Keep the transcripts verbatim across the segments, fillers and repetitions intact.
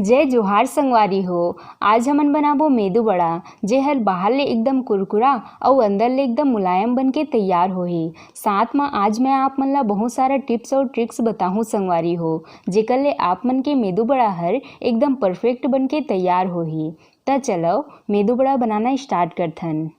जय जोहार संगवारी हो। आज हमन बनाबो मेदू बड़ा, जे हर बाहर ले एकदम कुरकुरा अउ अंदर ले एकदम मुलायम बन के तैयार होही। साथ म आज मैं आप मन ला बहुत सारा tips अउ tricks बताहूँ संगवारी हो, जेकर ले आप मन के मेदू बड़ा हर एकदम perfect बन के तैयार होही। त चलो मेदू बड़ा बनाना start करथन।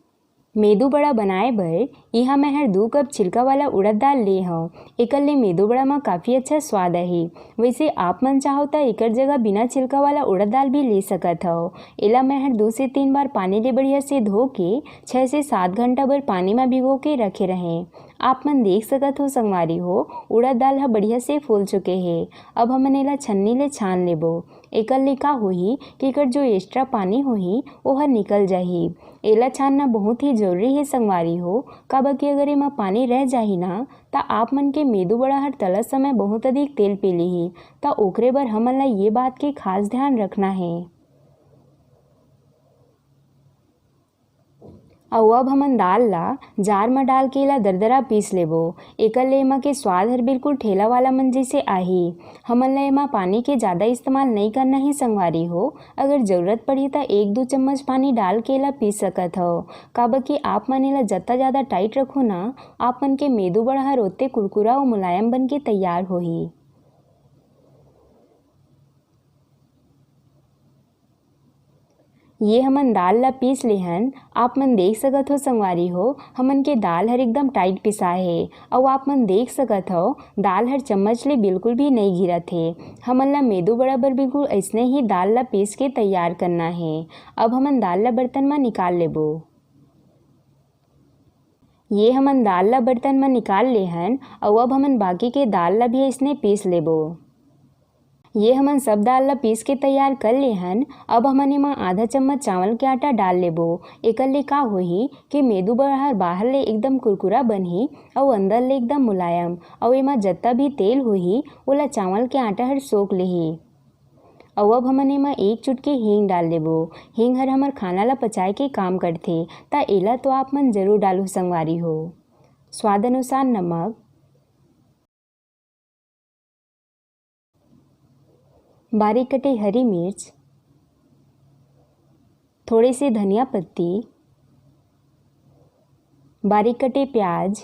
मेदू बड़ा बनाए बर इहाँ मैं हर दू कप छिलका वाला उड़द दाल ले हव। एकर ले मेदू बड़ा म काफ़ी अच्छा स्वाद आही। वैसे आप मन चाहो त एकर जगह बिना छिलका वाला उड़द दाल भी ले सकत हव। एला मैं हर दू से तीन बार पानी ले बढ़िया से धो के छः से सात घंटा बर पानी म भिगो के रखे रहें। आप मन देख सकत हो संगवारी हो, उड़द दाल ह बढ़िया से फूल चुके हे। अब हमन एला छन्नी ले छान लेबो। एकर ले का होही कि एकर जो extra पानी होही, ओहर निकल जाही। एला छानना बहुत ही जरूरी हे संगवारी हो, काबर कि अगर एमा पानी रह जाही ना, त आप मन के मेदू बड़ा हर तलत समय बहुत अधिक तेल पी लेही। त ओकरे बर हमन ला ये बात के खास ध्यान रखना हे। अउ अब हमन दाल ला जार म डाल के एला दरदरा पीस लेबो। एकर ले एमा के स्वाद हर बिल्कुल ठेला वाला मन जैसे आही। हमन ला एमा पानी के ज़्यादा इस्तेमाल नई करना हे संगवारी हो। अगर जरूरत पड़ही त एक दू चम्मच पानी डाल के एला पीस सकत हव, काबर कि आप मन एला जत्ता ज़्यादा tight रखो ना, आप मन के मेदू बड़ा हर ओत्ते कुरकुरा अउ मुलायम बन के तैयार होही। ये हमन दाल ला पीस लेहन। आप मन देख सकत हो संगवारी हो, हमन के दाल हर एकदम tight पिसा हे। अउ आप मन देख सकत हो, दाल हर चम्मच ले बिल्कुल भी नई गिरत हे। हमन ला मेदू बड़ा बर बिल्कुल अइसने ही दाल ला पीस के तैयार करना हे। अब हमन दाल ला बर्तन म निकाल लेबो। ये हमन दाल ला बर्तन म निकाल लेहन, अउ अब हमन बाकी के दाल ला भी अइसने पीस लेबो। ये हमन सब दाल ला पीस के तैयार कर लेहन। अब हमन एमा आधा चम्मच चावल के आटा डाल लेबो। एकर ले का होही कि मेदू बड़ा हर बाहर ले एकदम कुरकुरा बनही अउ अंदर ले एकदम मुलायम, अउ एमा जत्ता भी तेल होही, ओला चावल के आटा हर सोख लेही। अउ अब हमन एमा एक चुटकी हींग डाल लेबो। हींग हर हमर खाना ला पचाए के काम करथे, त एला तो आप मन जरूर डालहु संगवारी हो। स्वाद अनुसार नमक, बारीक कटे हरी मिर्च, थोड़े से धनिया पत्ती, बारीक कटे प्याज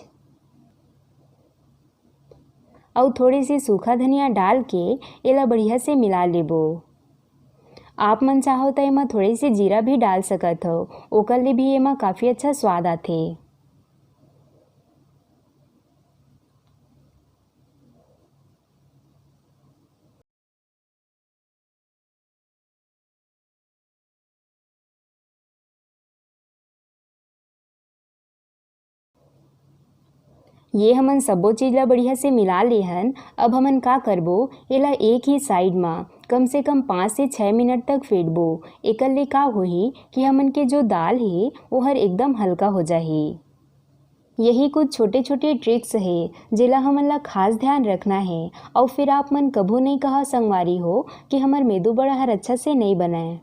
अउ थोड़े से सूखा धनिया डाल के एला बढ़िया से मिला लेबो। आप मन चाहो त एमा थोड़े से जीरा भी डाल सकत हव, ओकर ले भी एमा काफ़ी अच्छा स्वाद आथे। ये हमन सबो चीज ला बढ़िया से मिला लेहन। अब हमन का करबो, एला एक ही side म कम से कम पाँच से छः मिनट तक फेंटबो। एकर ले का होही कि हमन के जो दाल हे, ओहर एकदम हल्का हो जाही। यही कुछ छोटे-छोटे tricks हे, जेला हमन ला खास ध्यान रखना हे। अउ फिर आप मन कभू नइ कहा संगवारी हो कि हमर मेदू बड़ा हर अच्छा से नइ बनय।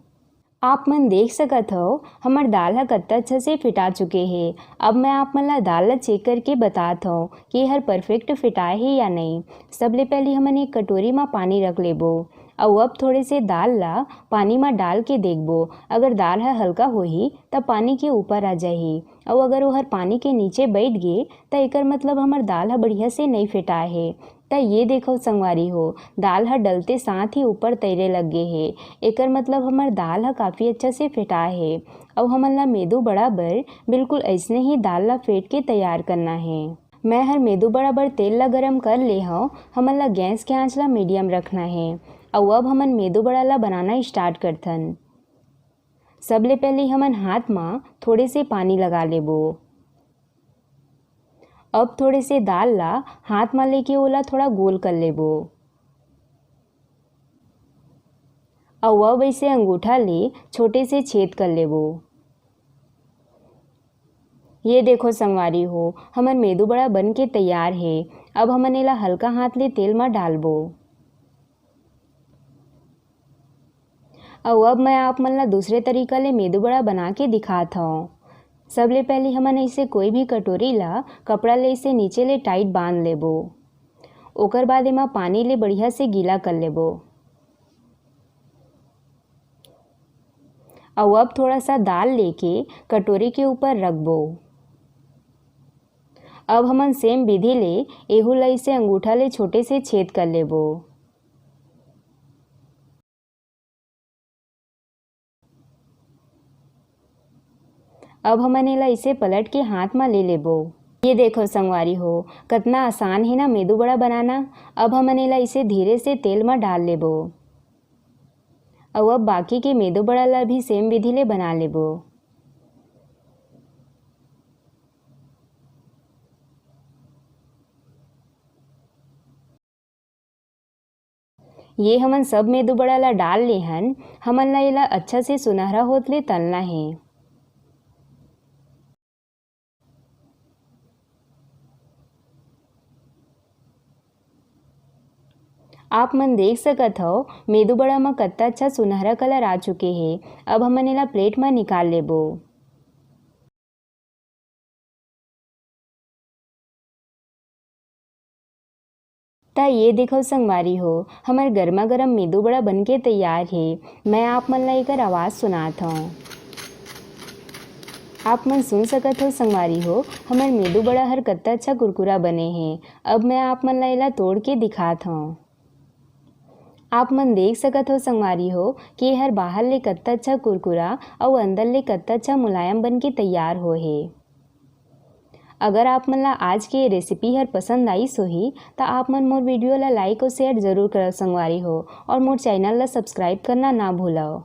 आप मन देख सकत हव, हमर दाल ह कत्ता अच्छा से फेंटा चुके हे। अब मैं आप मन ला दाल ला check करके बतात हव कि एहर perfect फेंटाए हे या नइ। सबले पहिली हमन एक कटोरी म पानी रख लेबो, अउ अब थोड़े से दाल ला पानी म डाल के देखबो। अगर दाल ह हल्का होही, त पानी के ऊपर आ जाही, अउ अगर ओहर पानी के नीचे बइठ गे, त एकर मतलब हमर दाल ह बढ़िया से नइ फेंटाए हे। त ये देखव संगवारी हो, दाल ह डलते साथ ही ऊपर तैरे लग गे हे। एकर मतलब हमर दाल ह काफ़ी अच्छा से फेंटाए हे। अउ हमन ला मेदू बड़ा बर बिल्कुल अइसने ही दाल ला फेंट के तैयार करना हे। मैं हर मेदू बड़ा बर तेल ला गरम कर ले हव। हमन ला गैस के आंच ला medium रखना हे। अउ अब हमन मेदू बड़ा ला बनाना start करथन। सबले पहिली हमन हाथ म थोड़े से पानी लगा लेबो। अब थोड़े से दाल ला हाथ म लेके ओला थोड़ा गोल कर लेबो। अउ अब अइसे अंगूठा ले छोटे से छेद कर लेबो। ये देखो संगवारी हो, हमर मेदू बड़ा बन के तैयार हे। अब हमन एला हल्का हाथ ले तेल म डालबो। अउ अब मैं आप मन ला दूसरे तरीका ले मेदू बड़ा बना के दिखात हव। सबले पहिली हमन अइसे कोई भी कटोरी ला कपड़ा ले अइसे नीचे ले tight बांध लेबो। ओकर बाद एमा पानी ले बढ़िया से गीला कर लेबो। अउ अब थोड़ा सा दाल लेके कटोरी के ऊपर रखबो। अब हमन सेम विधि ले एहू ला इसे अंगूठा ले छोटे से छेद कर लेबो। अब हमन एला इसे पलट के हाथ म ले लेबो। ये देखो संगवारी हो, कतना आसान हे ना मेदू बड़ा बनाना। अब हमन एला इसे धीरे से तेल म डाल लेबो। अउ अब बाकी के मेदू बड़ा ला भी सेम विधि ले बना लेबो। ये हमन सब मेदू बड़ा ला डाल ले हन। हमन ला एला अच्छा से सुनहरा होत ले तलना हे। आप मन देख सकत हव, मेदू बड़ा म कत्ता अच्छा सुनहरा कलर आ चुके हे। अब हमन एला प्लेट म निकाल लेबो। त ये देखो संगवारी हो, हमर गरमा गरम मेदू बड़ा बनके तैयार हे। मैं आप मन ला एकर आवाज़ सुनात हव। आप मन सुन सकत हो संगवारी हो, हमर मेदू बड़ा हर कत्ता अच्छा कुरकुरा बने हे। अब मैं आप मन ला एला तोड़ के दिखात हव। आप मन देख सकत हो संगवारी हो कि एहर बाहर ले कत्ता अच्छा कुरकुरा अउ अंदर ले कत्ता अच्छा मुलायम बन के तैयार होए हे। अगर आप मन ला आज के ये रेसिपी हर पसंद आइस होही, त आप मन मोर वीडियो ला लाइक अउ शेयर जरूर करव संगवारी हो, और मोर चैनल ला सब्सक्राइब करना ना भूलव।